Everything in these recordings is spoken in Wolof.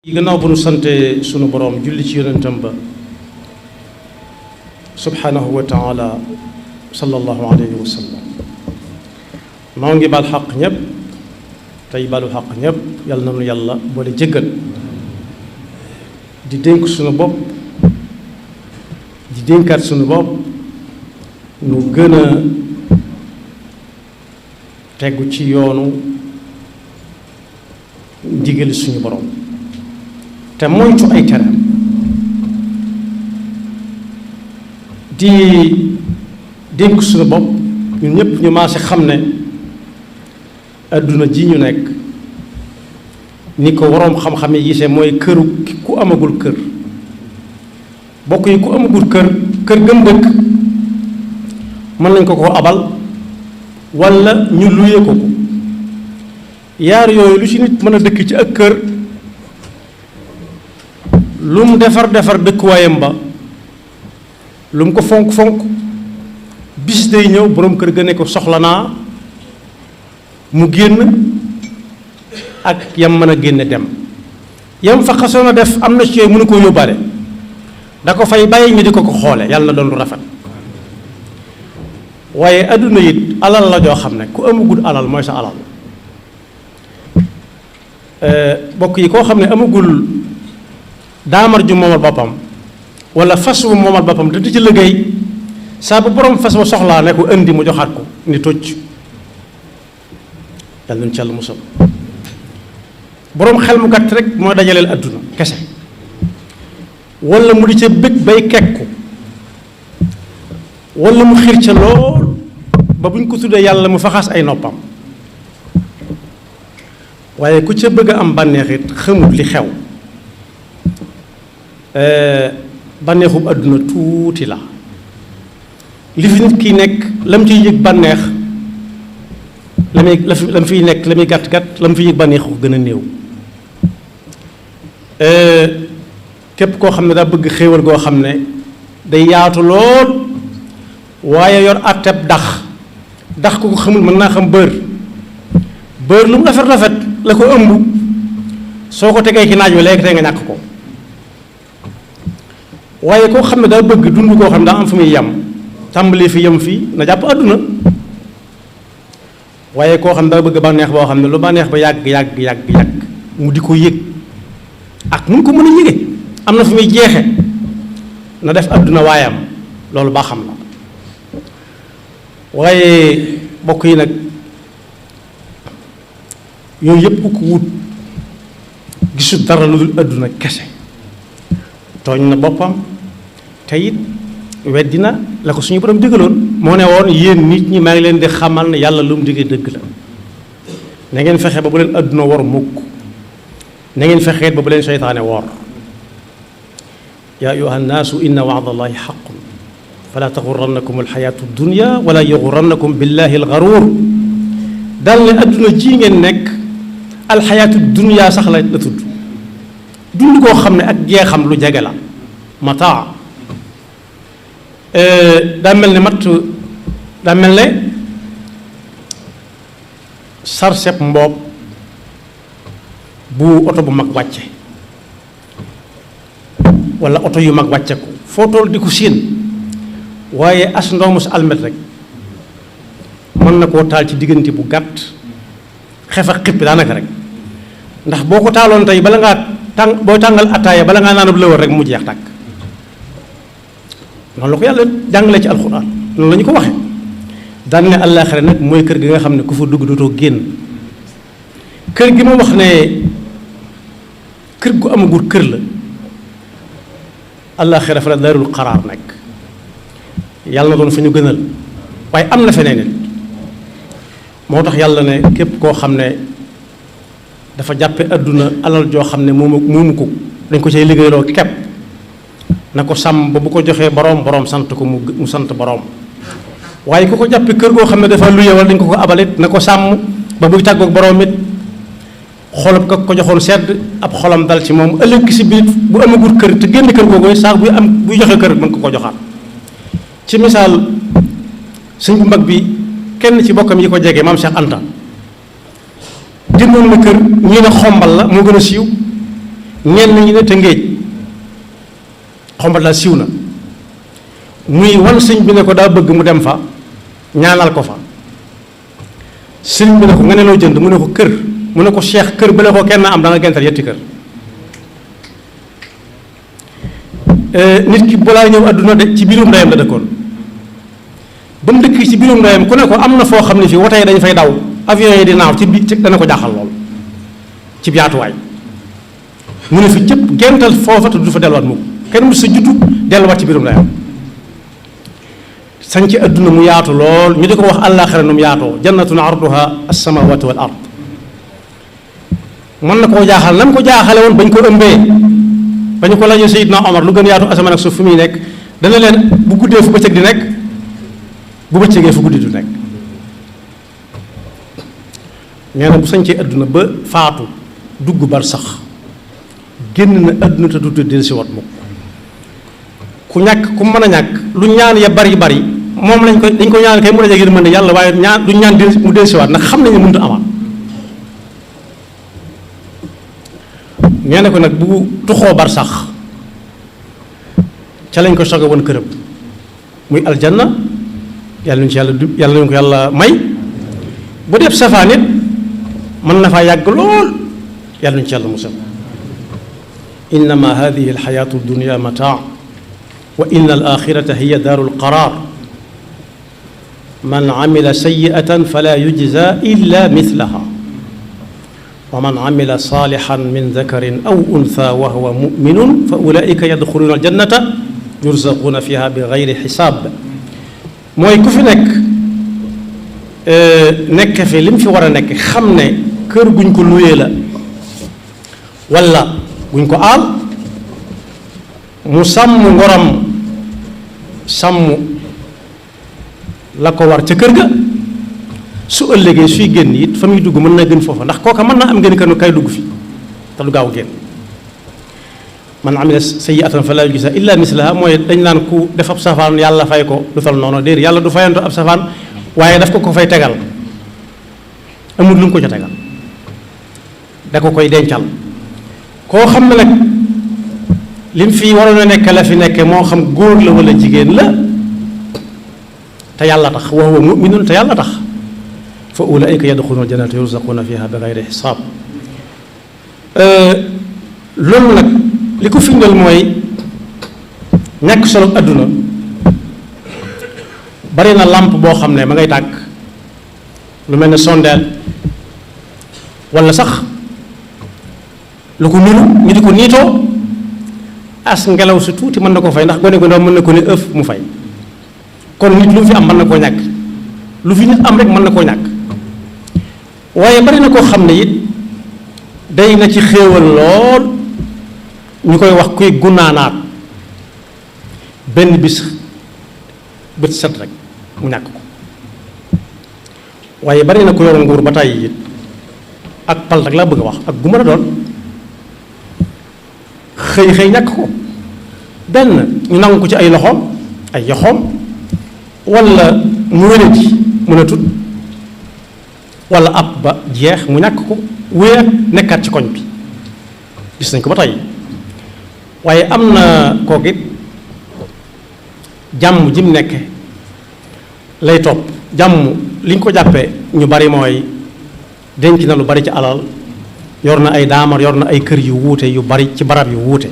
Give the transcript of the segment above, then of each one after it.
yi gannaaw bu nu sante sunu boroom julli ci yonentam ba subhanahu wa taala sallallahu alayhi wa sallam noo ngi baal xaq ñépp tey baalu xaq ñépp yàlla na nu yàlla boole jéggal di dénk sunu bopp di dénkaat sunu bopp nu gën a tegu ci yoonu ndigali suñu boroom te moytu ay tereem di dénk suñu bopp ñun ñëpp ñu maase xam ne adduna ji ñu nekk ni ko waroom xam-xam yi gisee mooy këru ku amagul kër bokk yi ku amagul kër gëm dëkk mën nañ ko ko abal walla ñu luye ko ko yaar yooyu lu ci nit mën a dëkk ci ak kër lu mu defar dëkkuwaayam ba lu mu ko fonk bis day ñëw boroom kër ga ne ko soxla naa mu génn ak yam mën a génne dem yam fa xasoon a def am na ci yooyu mënu koo yóbbaale da ko fay bàyyi ñu di ko xoole yàlla na doon lu rafet waaye adduna it alal la joo xam ne ku amagul alal mooy sa alal bokk yi koo xam ne amagul daamar ju moomal boppam wala fas wu moomal boppam te di ci liggéey saa bu borom fas wa soxlaa ne ko indi mu joxaat ko ni tocc yàlla nañu ci yàlla musal boroom xel mu gàtt rek moo dajaleel adduna kese wala mu di ca bëgg bay kekku wala mu xiir ca lool ba buñ ko tuddee yàlla mu faxas ay noppam waaye ku ca bëgg a am bànneexit xamut li xew bànneexub àdduna tuuti la li fi nit kiy nekk la mu ciy yëg bànneex la mu fiy nekk la muy gàtt-gàtt la mu fiy yëg bànneex ko gën a néew képp koo xam ne daa bëgg xéewal goo xam ne day yaatu lool waaye yor àtteb dax ko xamul mën naa xam bër lu mu rafet la ko ëmb soo ko tegee ci naaj wi léegi tey nga ñàkk ko waaye koo xam ne daa bëgg dund koo xam ne daa am fu muy yem tàmbalee fi yem fii na jàpp àdduna waaye koo xam ne daa bëgg bànneex boo xam ne lu bànneex ba yàgg mu di ko yëg ak mun ko mën a yëge am na fu muy jeexe na def àdduna waayam loolu baa xam la waaye bokk yi nag yooyu yëpp ku wut gisul dara lu dul àdduna kese tooñ na boppam te it weddina la ko suñu borom digaloon moo ne woon yéen nit ñi maa ngi leen di xamal ne yàlla lu mu digee dëgg la na ngeen fexe ba bu leen àdduna wor mukk na ngeen fexeet ba bu leen seytaane wor yaa ayyuha nnaasu inna wa'dallahi haqqun fala taxurrannakum alxayaatu dunya wala yaxurrannakum billahi alxaruur dal ne àdduna ji ngeen nekk alxayaatu dunya sax la tudd dund koo xam ne ak jeexam lu jege la mataa daa mel ne sarseb mboob bu oto bu mag wàcce walla oto yu mag wàcce ko foo toll di ko séen waaye as ndoomu sa almet rek mën na koo taal ci diggante bu gàtt xef ak xippi daanaka rek ndax boo ko taaloon tey bala ngaa boo tàngal attaaya bala ngaa naanab lëwër rek mu jeex tàkk noonu la ko yàlla jàngale ci alxuraan noonu la ñu ko waxee daan ne àllaaxira nag mooy kër gi nga xam ne ku fa dugg dootoo génn kër gi ma wax ne kër gu amagul kër la àllaaxira fa la daarul xaraar nekk yàlla na doon fa ñu gënal waaye am na feneen it moo tax yàlla ne képp koo xam ne dafa jàppe àdduna alal joo xam ne moomu ko dañ ko cay liggéeyloo kepp na ko sàmm ba bu ko joxee boroom sant ko mu sant boroom waaye ku ko jàppe kër goo xam ne dafa luye wala dañ ko abalit na ko sàmm ba buy tàggoog boroom it xolam ko joxoon sedd ab xolam dal ci moom ëllëg si biir bu amagul kër te génn kër googu saa buy joxe kër mën ko joxaat ci misaal sëñ bu mag bi kenn ci bokkam yi ko jege maam Cheikh Anta jëndoon na kër ñii ne xombal la moo gën a siiw ñenn ñi ne Tëngéej xombat daal siiw na muy wan sëñ bi ne ko daa bëgg mu dem fa ñaanal ko fa sëñ bi ne ko nga ne loo jënd mu ne ko kër mu ne ko cheikh kër ba la ko kenn am da nga gental yetti kër nit ki balaa ñëw àdduna de ci biirum ndeyam la dëkkoon ba mu dëkk ci biirum ndeyam ku ne ko am na foo xam ne fii woto yi dañ fay daw avion yi di naaw ci bi dana ko jaaxal lool ci yaatuwaay mu ne fi cëpp gental foofa te du fa delluwaat mukk kenn mu sa juddu delluwaat ci biirum ndeyam sañ ci àdduna mu yaatu lool ñu di ko wax àllaaxira nu mu yaatoo jannatun arduha as-samawatu wal ard mën na koo jaaxal na mu ko jaaxale woon bañ ko ëmbee bañ ko laajee Seydina Omar lu gën yaatu asamaan ak suuf fu muy nekk dana leen bu guddee fu bëccëg di nekk bu bëccëgee fu guddi du nekk nee na bu sañcee àdduna ba faatu dugg bar sax génn na àdduna te du del si wat mukk ku ñàkk ku mën a ñàkk lu ñaan ya bari bari moom lañ koy dañ ko ñaan kay mu daje yërmande yàlla waaye ñaan du ñaan mu del si waat ndax xam nañu mënut a amaat nee na ko nag bu tuxoo bar sax ca lañ ko soge woon këram muy aljanna yàlla nañu ci yàlla nañu ko yàlla may bu def safaan it mën na faa yàgg lool yàlla nañu ci yàlla musal innama hadihi alxayatu dunia mataa wa inna alaxirata hiya daaru alqaraar man amila sayiatan fala yujza illa mithlaha wa man amila saalixan min dakarin aw untha wa huwa muminun fa ulaika yadxuluuna aljannata yurzaquuna fiha bi gayri xisaab mooy ku fi nekk fi li mu fi war a nekk xam ne kër guñ ko luyee la walla guñ ko aal mu sàmm ngoram sàmm la ko war ca kër ga su ëllëgee suy génn it fa muy dugg mën na gën foofa ndax kooka mën naa am ngeen kër kay dugg fi te du gaaw génn man amila sayyi'atan falaa yujzaa illaa mislahaa mooy dañ naan ku def ab safaan yàlla fay ko lu tal noonu déedéet yàlla du fayanto ab safaan waaye daf ko fay tegal amul lu mu ko ca tegal da ko koy dencal koo xam ne nag lim fi waroon a nekk la fi nekke moo xam góor la wala jigéen la te yàlla tax wa huwa mu'minun te yàlla tax fa ulaa'ika yadxuluuna al-jannata yurzaquuna fiihaa bi gayri xisaab loolu nag li ko firndeel mooy ñàkk solo àdduna bari na làmp boo xam ne ma ngay tàkk lu mel ne sondeel walla sax lu ko nuru ñu di ko niitoo as ngelaw su tuuti mën na ko fay ndax gone gu ndaw mën na ko ne ëf mu fay kon nit lu mu fi am mën na koo ñàkk lu fi nit am rek mën na koo ñàkk waaye bari na koo xam ne it day na ci xéewal lool ñu koy wax kuy gunaanaat benn bis bët set rek mu ñàkk ko waaye bari na ko yor nguur ba tàyyi it ak pal rek laa bëgg a wax ak gu mën a doon xëy ñàkk ko benn ñu nangu ko ci ay loxoom ay yoxoom walla mu wéradi mën a tut walla ab ba jeex mu ñàkk ko wéer nekkaat ci koñ bi gis nañ ko ba tey waaye am na kooku it jàmm ji mu nekk lay topp jàmm li ñu ko jàppee ñu bari mooy denc na lu bari ci alal yor na ay daamar yor na ay kër yu wuute yu bari ci barab yu wuute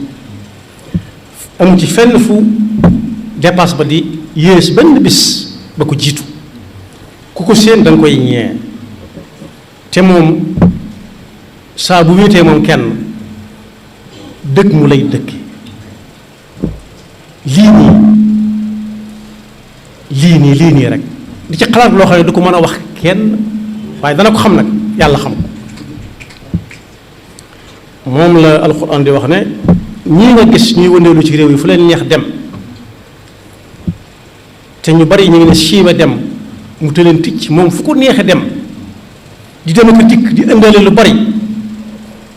amu ci fenn fu dépasse ba di yées benn bis ba ko jiitu ku ko séen da nga koy ñee te moom saa bu wéetee moom kenn dëkk mu lay dëkke lii nii rek di ci xalaat loo xam ne du ko mën a wax kenn waaye dana ko xam nag yàlla xam ko moom la alxuraan di wax ne ñii nga gis ñuy wëndeelu ci réew yi fu leen neex dem te ñu bari ñu ngi ne siima dem mu tëleen ticc moom fu ko neexe dem di dem ak dikk di ëndale lu bari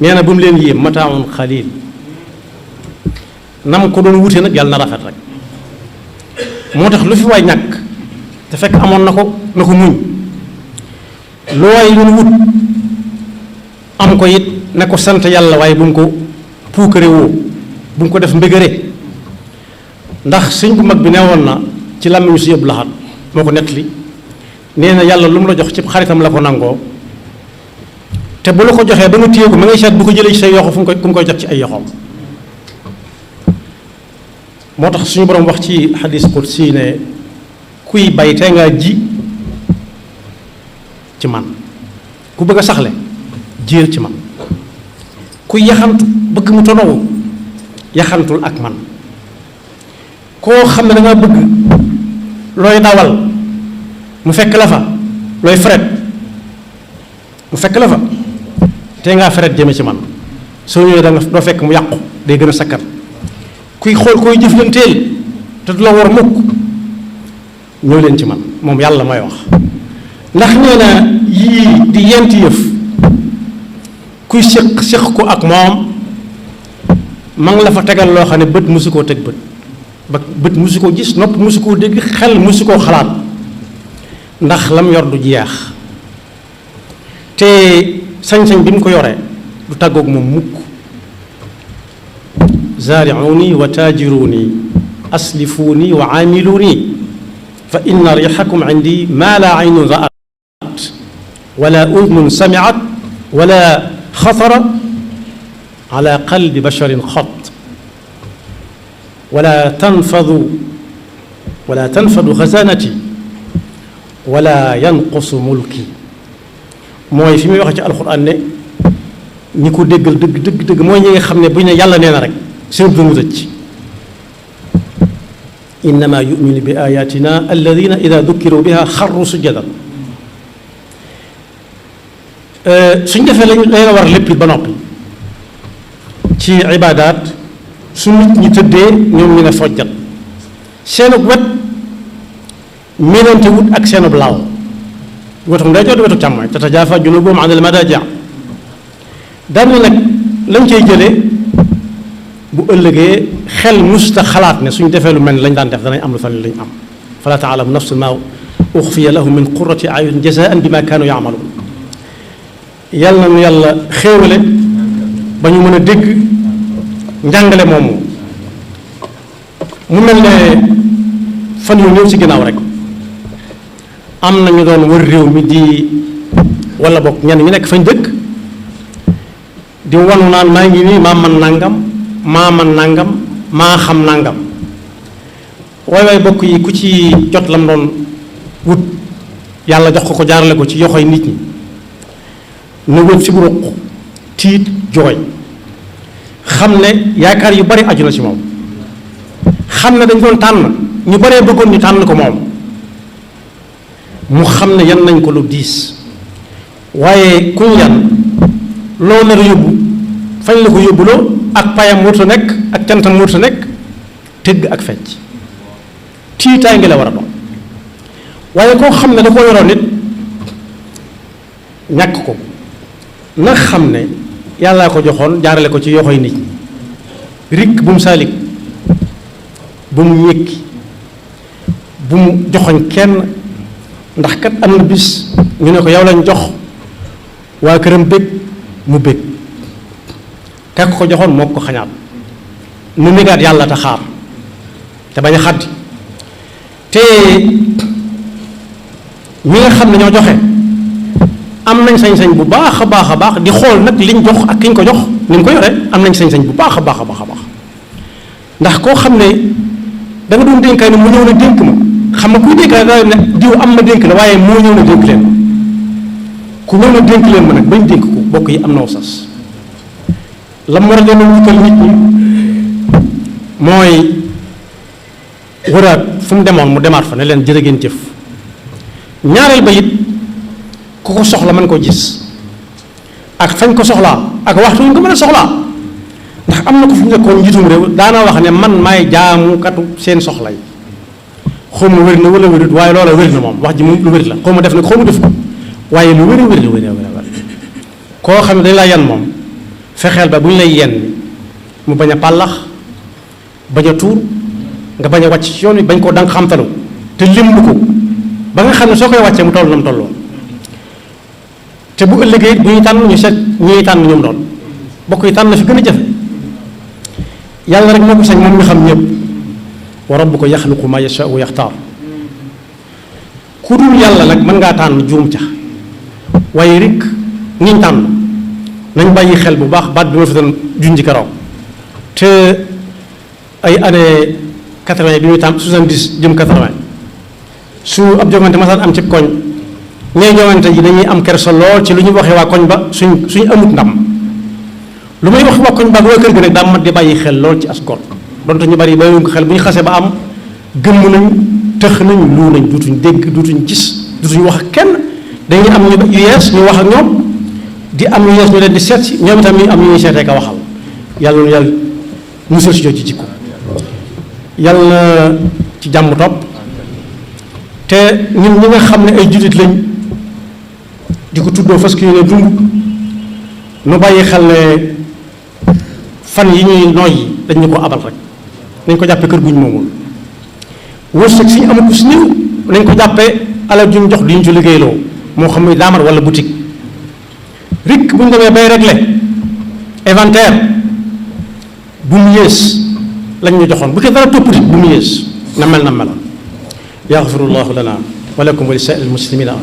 nee na bu mu leen yéem mataaun xaliil nam ko doon wute nag yàlla na rafet rek moo tax lu fi waay ñàkk te fekk amoon na ko muñ lu waay lu wut am ko it ne ko sant yàlla waaye bu mu ko puukare woo bu mu ko def mbégare ndax sëñ bu mag bi neewoon na ci làmmiñu si yëpp laxat moo ko nettali nee na yàlla lu mu la jox ci xaritam la ko nangoo te bu la ko joxee ba nga téye ko ma ngay seet bu ko jëlee ci say yoxo fu mu koy jot ci ay yoxoom moo tax suñu borom wax ci xadis qudsi ne kuy bay tey ngaa ji ci man ku bëgg a saxle jiyal ci man kuy yaxantu bëgg mu tonowu yaxantul ak man koo xam ne da nga bëgg looy dawal mu fekk la fa looy fret mu fekk la fa tey ngaa fret jëme ci man soo ñëwee da nga doo fekk mu yàqu day gën a sakkan kuy xool koy jëflanteel te du la war mukk ñëw leen ci man moom yàlla may wax ndax nee na yii di yenti yëf kuy séq ko ak moom ma ngi la fa tegal loo xam ne bët musu koo teg bët musu koo gis nopp musu koo dégg xel musu koo xalaat ndax lam yor du jeex te sañ-sañ bi mu ko yoree du tàggoog moom mukk zaari'uuni wa taajiruuni aslifuuni wa aamiluuni fa inna riixakum indi maa laa aynun ra'at wala udnun sami'at wala xatara ala qalbi basharin xat wala tanfadu xazaanati wala yanqusu mulki mooy fi muy wax ci alxuraan ne ñi ko déggal dëgg mooy ñi nga xam ne bu ñu ne yàlla nee na rek seen dund tëj innama yuminu bi ayatina alladina ida dukkiru biha xarru sujjadan suñ defee lañ la war lépp ba noppi ci ibaadaat su nit ñi tëddee ñoom ñu ne fojjat seenub wet miinante wut ak seenub laaw wetu ndeyjoor di wetu càmmooñ tatajaafa junubuhum an al madaaji' daan nag lañ cay jëlee bu ëllëgee xel musta xalaat ne suñ defee lu mel ni lañ daan def danañ am lu fa lañ am fala taalamu nafsun maa uxfiya lahum min qurrati ayun jazaan bima kaanu yaamaluun yàlla na nu yàlla xéewale ba ñu mën a dégg njàngale moomu mu mel ne fan yu ñëw ci ginnaaw rek am na ñu doon wër réew mi di wala bokk ñenn ñu nekk fañ dëkk di wanu naan maa ngi nii maa man nangam maa man nangam maa xam nangam waay bokk yi ku ci jot lam doon wut yàlla jox ko jaarale ko ci yoxoy nit ñi nu wét fi bu ruq tiit jooy xam ne yaakaar yu bari aju na ci moom xam ne dañ doon tànn ñu baree bëggoon ñu tànn ko moom mu xam ne yan nañ ko lu diis waaye kuñ yan loo nar a yóbbu fañ la ko yóbbuloo ak payam wërta nekk ak cantam wërta nekk tëgg ak fecc tiitaay ngi la war a doon waaye koo xam ne da ko yoroon nit ñàkk ko na xam ne yàllaa ko joxoon jaarale ko ci yoxoy nit ñi rikk bu mu saalik bu mu ñékki bu mu joxoñ kenn ndax kat am na bis ñu ne ko yow lañ jox waa këram bég mu bég kak ko joxoon moo ko xañaat nu négaat yàlla te xaar te bañ a xaddi te ñi nga xam ne ñoo joxe am nañ sañ-sañ bu baax a baax di xool nag liñ jox ak kiñ ko jox ni mu ko yore am nañ sañ-sañ bu baax a baax ndax koo xam ne da nga doon dénkaay ne mu ñëw na dénk ma xam nga kuy dénkaay da ne diw am ma dénk la waaye moo ñëw na dénk leen ku ñëw na dénk leen ma nag bañ dénk ko bokk yi am na sas lam war a leen wutal nit ñi mooy wëraat fu mu demoon mu demaat fa ne leen jërë ngeen jëf ñaareel ba it ku ko soxla mën koo gis ak fañ ko soxlaa ak waxtu ñu ko mën a soxlaa ndax am na ko fu nekkoon njiitum réew daana wax ne man maay jaamukatu seen soxla yi xaw ma wér na wala wérut waaye loola wér na moom wax ji moom lu wér la xaw ma def nag xaw ma def ko waaye lu wér koo xam ne dañ laa yan moom fexeel ba bu ñu lay yenn mu bañ a pàllax bañ a tuur nga bañ a wàcc ci yoon wi bañ koo danga xamtalu te limb ko ba nga xam ne soo koy wàccee mu toll na mu tolloo te bu ëllëgee bu ñuy tànn ñu seet ñuy tànn ñoom doon bokk yi tànn na fi gën a jafe yàlla rek moo ko sañ, moom mi xam ñëpp. wa rabbuka yaxluqu ma yashaa'u wa yaxtaar. ku dul yàlla nag mën ngaa tànn juum ca waaye rek niñ tànn nañ bàyyi xel bu baax baat bi ma fi doon junji karaw te ay année 80 bi muy tàmm 70 jëm 80 su ab jongante masaan am ci koñ ñooy jongante yi dañuy am kersa lool ci lu ñu waxee waa koñ ba suñ amut ndam lu may wax waa koñ ba ak waa kër gi nag daa mat di bàyyi xel lool ci as gor donte ñu bari bàyyiwuñ ko xel bu ñu xasee ba am gëmm nañ tëx nañ luu nañ duutuñ dégg duutuñ gis duutuñ wax ak kenn dañuy am ñu yees ñu wax ak ñoom di am ñu yees ñu leen di seet si ñoom itam ñu am ñu ñuy seetee ka waxal yàlla na yàlla musal si jot ci jikko yàlla na ci jàmm topp te ñun ñi nga xam ne ay jullit lañ di ko tuddoo fas yéene dund nu bàyyi xel ne fan yi ñuy noyyi dañ ñu ko abal rek nañ ko jàppee kër guñ moomul wërsëg si ñu amul ko si néew nañ ko jàppee alal juñ jox di ñu ci liggéeyloo moo xam ne daamar wala boutique rik bu ñu demee bay régler inventaire bu mu yées lañ ñu joxoon bu ko dara topp bu mu yées na mel na meloon yaxfirullahu lana wa lakum wa li saa'iril muslimina